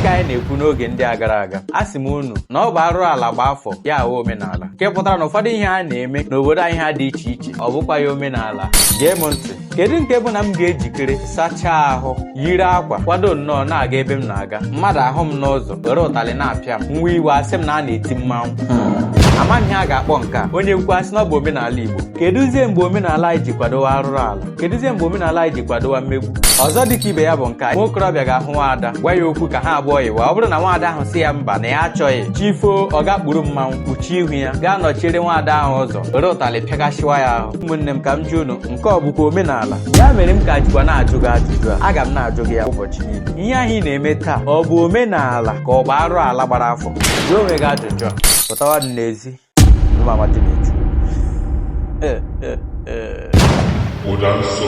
Dịka anyị na-ekwu n'oge ndị a gara aga, a sị m unu na ọ bụ arụ ala gba afọ ya aghọọ omenala, nke pụtara na ụfọdụ ihe a na-eme n'obodo anyị ha dị iche iche, ọ bụkwa ya omenala. Gee m ntị, kedu nke bụ na m ga-ejikere, sachaa ahụ, yiri akwa, kwado nnọọ na-aga ebe m na-aga, mmadụ ahụ m n'ụzọ were ụtalị na-apịa m, nwa iwe, asị m na a na-eti mmanwụ? Amaghị ihe a ga-akpọ nke a. Onye kwu, asị na ọ bụ omenala Igbo. Kedụzie mgbe omenala anyị ji kwadowa arụrụ ala? Kedụzie mgbe omenala anyị ji kwadowa mmegbu? Ọzọ dịka ibe ya bụ nke a: nwa okorobịa ga-ahụ nwaada, gwa ya okwu ka ha abụọ yiwa. Ọ bụrụ na nwaada ahụ sị ya mba, na ya achọghị, chifoo, ọ ga-kpuru mmanwụ kpuchie ihu ya, gaa nọchiere nwaada ahụ ụzọ, were ụtalị pịagasịwa ya ahụ. Ụmụnne m, ka m jụ unu, nke ọ bụkwa omenala? Ya mere m ka jikwa na-ajụ gị ajụjụ a. Aga m na-ajụ gị ya ụbọchị niile. Ihe ahụ ị na-eme taa, ọ bụ omenala ka ọ bụ arụ ala gbara afọ? Jụọ onwe gị ajụjụ a. Pụtawa dị n'ezi. Mama dị na-eju. Ụda nsọ.